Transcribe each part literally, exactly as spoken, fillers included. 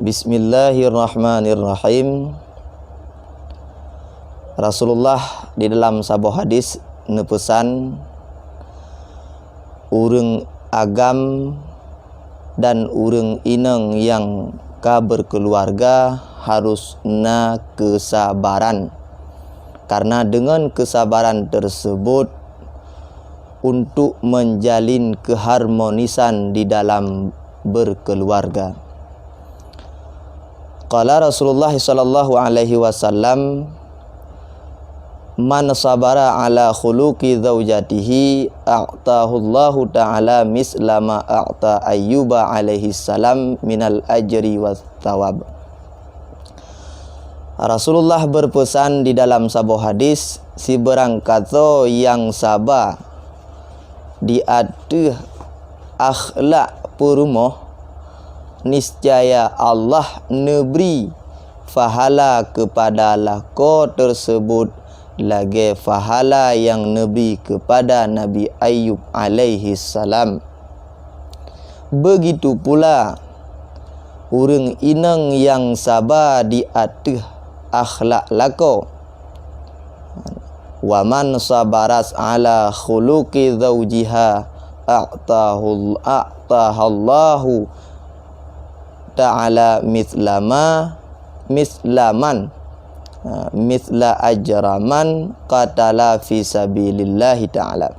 Bismillahirrahmanirrahim. Rasulullah di dalam saboh hadis neupeusan, ureuëng agam dan ureuëng inong nyang ka berkeuluwarga harus na keusabaran, karena deungon keusabaran teusebut untuk menjalin keharmonisan di dalam berkeuluwarga. Qala Rasulullah sallallahu alaihi wasallam, "Man sabara ala khuluqi zaujatihi, a'tahullahu ta'ala misla ma a'ta Ayyuba alaihi salam minal ajri was tsawab." Rasulullah berpesan di dalam saboh hadis, sibeurangkasoe nyang saba di ateueh akhlak peurumoh, niscaya Allah neubri pahala keupada lakoe teusebut lagée pahala nyang neubri keupada Nabi Ayub alaihissalam. Beugitu pula ureuëng inong nyang saba di ateueh akhlak lakoe. "Wa man sabarat ala khuluqi zaujiha, a'tahul-, a'tahallahu ta'ala mitslama, mitslaman, ha, mitsla ajraman qatala fi sabilillahi ta'ala."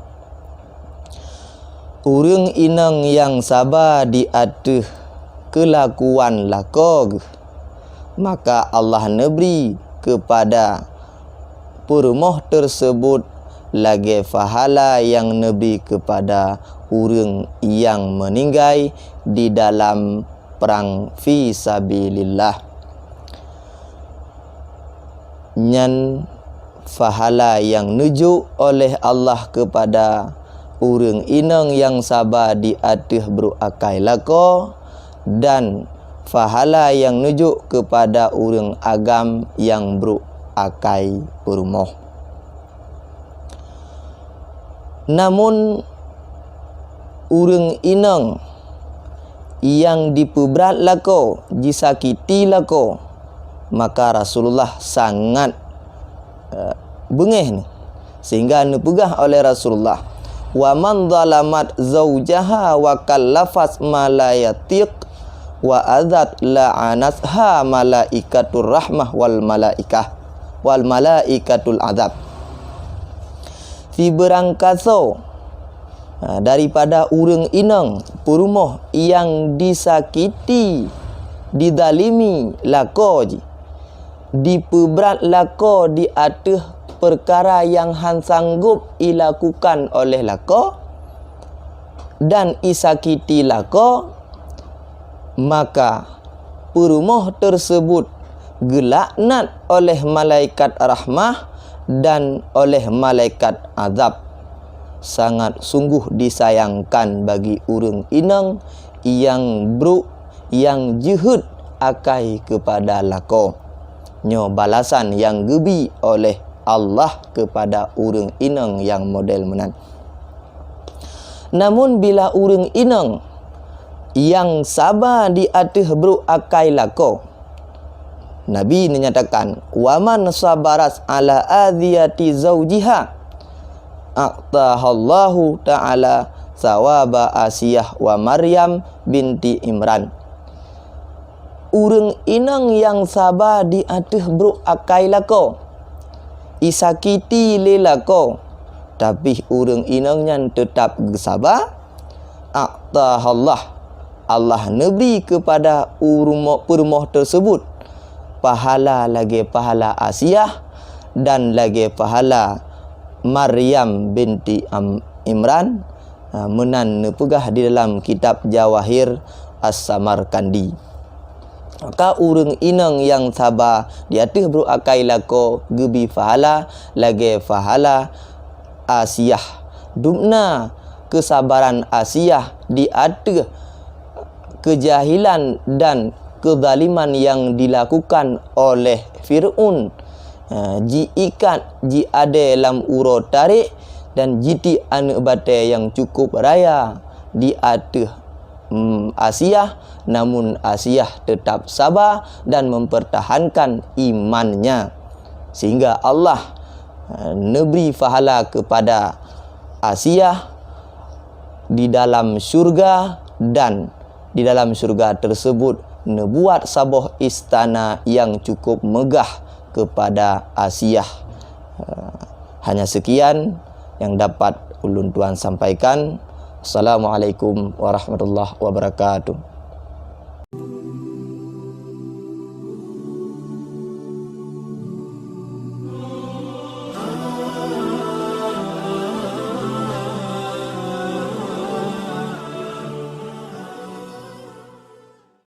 Ureuëng inong nyang saba di ateueh keulakuan lakoe geuh, maka Allah neubri keupada peurumoh teusebut lagée pahala nyang neubri keupada ureuëng nyang meuninggai di dalam prang fi sabilillah. Nyan pahala nyang neujok oleh Allah keupada ureuëng inong nyang saba di ateueh brok akai lakoe, dan pahala nyang neujok keupada ureuëng agam nyang brok akai peurumoh. Namun, ureuëng inong nyang dipeubrat lakoe, jisakiti lakoe, maka Rasulullah sangat, eh, beungéh ni, sehingga neupeugah oleh Rasulullah, "Wa man zalamat zaujaha wa kallafat ma la yatiq wa azat la'anatha malaikatur rahmah wal malaikah, wal malaikatul azab." Sibeurangkasoe, ha, daripada ureuëng inong peurumoh nyang disakiti, dizalimi lakoe jih, dipeubrat lakoe di ateueh peukara nyang hán sanggop ilakukan oleh lakoe, dan isakiti lakoe, maka peurumoh teusebut geulaknat oleh malaikat rahmah dan oleh malaikat azab. Sangat sungguh disayangkan bagi ureuëng inong nyang brok, nyang jeuhet akai keupada lakoe. Nyoe balasan nyang geubi oleh Allah keupada ureuëng inong nyang model meunan. Namun, bila ureuëng inong nyang saba di ateueh brok akai lakoe, Nabi neunyatakan, "Wa man sabarat ala adhiyati zaujiha, a'tahallahu ta'ala tsawaba Asiyah wa Maryam binti Imran." Ureuëng inong nyang saba di ateueh brok akai lakoe, isakiti lé lakoe, tapi ureuëng inong nyan teutab geusaba, a'tahallah, Allah neubri keupada urumo-, peurumoh teusebut pahala lagée pahala Asiyah dan lagée pahala Maryam binti Am-, Imran, ha, meunan neupeugah di dalam kitab Jawahir As-Samarkandi. Maka ureuëng inong nyang saba di ateueh brok akai lakoe geubi pahala lagée pahala Asiyah. Dubna keusabaran Asiyah di ateueh keujahilan dan keuzaliman nyang dilakukan oleh Fir'aun. Ha, jiikat, jiadée lam uroe tarék, dan jitiek aneuëk batée nyang cukup raya di ateueh mm, Asiah, namun Asiah tetap sabar dan mempertahankan imannya, sehingga Allah, eh, neubri pahala kepada Asiah di dalam syurga, dan di dalam syurga tersebut neubuat saboh istana yang cukup megah kepada Asiah. Eh, hanya sekian yang dapat ulun tuan sampaikan. Assalamualaikum warahmatullahi wabarakatuh.